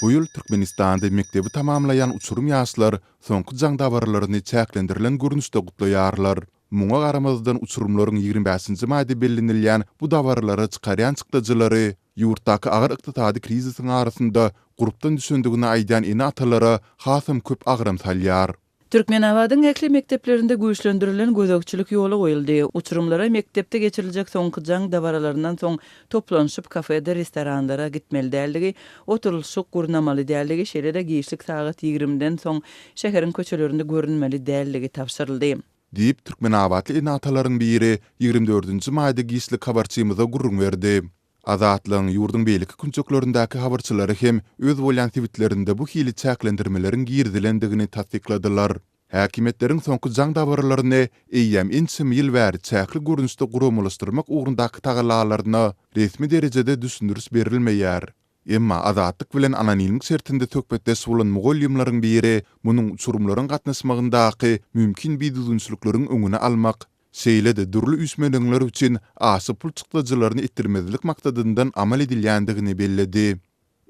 Bu ýyl Türkmenistanda mekdebi tamamlaýan uçurym ýaşlar soňky jaň dabaralaryny çäklendirilen görnüşde gutlaýarlar. Muňa garamazdan uçurymlaryň 25-nji maýda bellenilýän bu dabaralara çykarýan çykdajylary ýurtdaky agyr ykdysady krizisiň arasynda gurpdan düşendigini aýdýan ene-atalara hasam köp agram salýar. Türkmenabadyň ähli mekdeplerinde güýçlendirilen gözegçilik ýola goýuldy. Uçurymlara mekdepde geçiriljek soňky jaň dabaralaryndan soň toplanyşyp kafedir restoranlara gitmeli däldigi, oturylyşyk gurnamaly däldigi, şeýle-de giçlik sagat ýigrimiden soň şäheriň köçelerinde görünmeli däldigi tabşyryldy. Diýip, türkmenabatly ene-atalaryň biri 24 nji maýda giçlik habarçymyza gürrüň berdi. Azatlygyň ýurduň beýleki künjeklerindäki habarçylary hem öz bolýan sebitlerinde bu hili çäklendirmeleriň girizilendigini tassykladylar. Häkimiýetleriň soňky jaň dabaralaryny eýýäm ençeme ýyl bäri çäkli görnüşde guramalaşdyrmak ugrundaky tagallalaryna resmi derejede düşündiriş berilmeýär. Emma Azatlyk bilen anonimlik şertinde söhbetdeş bolan mugallymlaryň biri munuň uçurymlaryň gatnaşmagyndaky mümkin bidüzgünçilikleriň öňüni almak, şeýle-de dürli üýşmeleňler üçin aşa pul çykdajylaryny etdirmezlik maksadyndan amal edilýändigini belledi.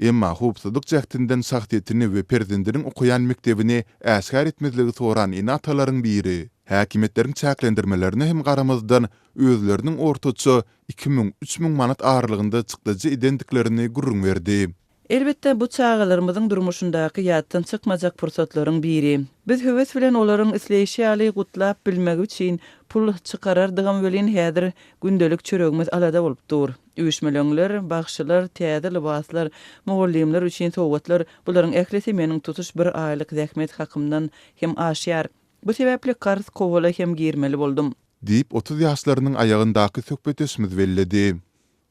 Emma howpsuzlyk jähtinden şahsyýetini we perzendiniň okaýan mekdebini äşgär etmezligi soran ene-atalaryň biri, häkimiýetleriň çäklendirmelerine hem garamazdan, özleriniň ortaça 2000, 3000 manat aralygynda çykdajy edendiklerini gürrüň berdi. Elbetde, bu çagalarymyzyň durmuşyndaky ýatdan çykmajak pursatlaryň biri. Biz höwes bilen olaryň isleýşi ýaly gutlap bilmegi üçin pul çykarardygam welin, häzir gündelik çöregimiz alada bolup dur. Üýşmeleňler, bagşylar, täze lybaslar, mugallymlar üçin sowgatlar, bularyň ählisi meniň tutuş bir aýlyk zähmet hakymdan hem aşýar. Bu sebäpli karz kowala hem girmeli boldum. Diýip, 30 ýaşlarynyň aýagyndaky söhbetdeşimiz belledi.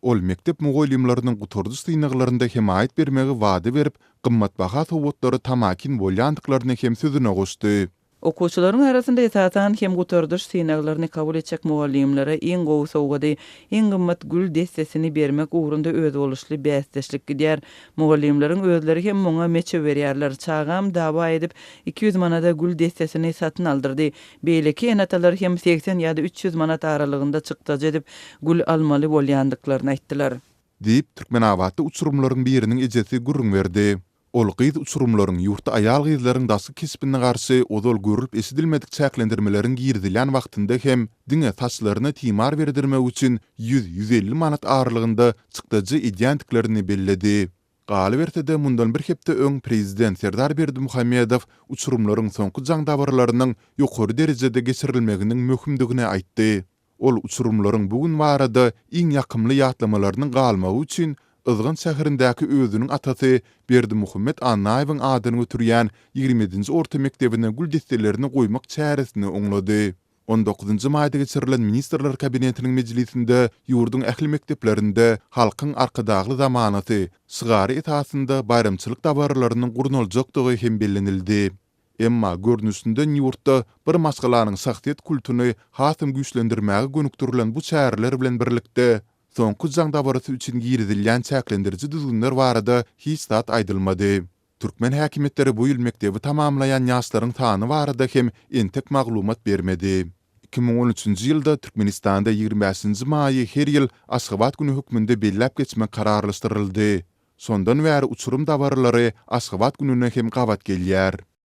Ol mekdep mugallymlarynyň gutardyş synaglarynda hemaýat bermegi wada berip, gymmatbaha sowgatlara tamakin bolýandyklaryny hem sözüne goşdy. Okuwçylaryň arasynda esasan hem gutardyş synaglaryny kabul etjek mugallymlara iň gowy sowgady, iň gymmat gül dessesini bermek ugrunda özboluşly bäsdeşlik gidýär. Mugallymlaryň özleri hem muňa meçew berýärler. Çagam dawa edip, 200 manada gül dessesini satyn aldyrdy. Beýleki ene-atalar hem 80 ýa-da 300 manat aralygynda çykdajy edip, gül almaly bolýandyklaryny aýtdylar. Diýip, türkmenabatly uçurymlaryň biriniň ejesi gürrüň berdi. Ol gyz uçurymlaryň ýurtda aýal-gyzlaryň daşky keşbine garşy ozal görlüp-eşidilmedik çäklendirmeleriň girizilýän wagtynda hem diňe saçlaryna timar berdirmek üçin 100-150 manat aralygynda çykdajy edýändiklerini belledi. Galyberse-de, mundan bir hepde öň prezident Serdar Berdimuhamedow uçurymlaryň soňky jaň dabaralarynyň ýokary derejede geçirilmeginiň möhümdigini aýtdy. Ol uçurymlaryň bu gün barada iň ýakymly ýatlamalarynyň galmagy üçin Yzgant şäherindäki özüniň atasy Berdimuhamet Annaýewiň adyny göterýän 27-nji orta mekdebine gül desselerini goýmak çäresini oňlady. On dokuzynjy maýda geçirilen Ministrler Kabinetiniň mejlisinde ýurduň ähli mekdeplerinde Halkyň Arkadagly zamanasy şygary esasynda baýramçylyk dabaralarynyň gurnaljakdygy hem bellenildi. Emma görnüşinden ýurtda bir maşgalanyň şahsyýet kultuny hasam güýçlendirmäge gönükdirilen bu çäreler bilen birlikde, soňky jaň dabarasy üçin girizilýän çäklendiriji düzgünler barada hiç zat aýdylmady. Türkmen häkimiýetleri bu ýyl mekdebi tamamlaýan ýaşlaryň sany barada hem entek maglumat bermedi. 2013-nji ýylda Türkmenistanda 25-nji maýy her ýyl Aşgabat güni hökmünde belläp geçmek kararlaşdyryldy. Şondan bäri uçurym dabaralary Aşgabat gününe hem gabat gelýär.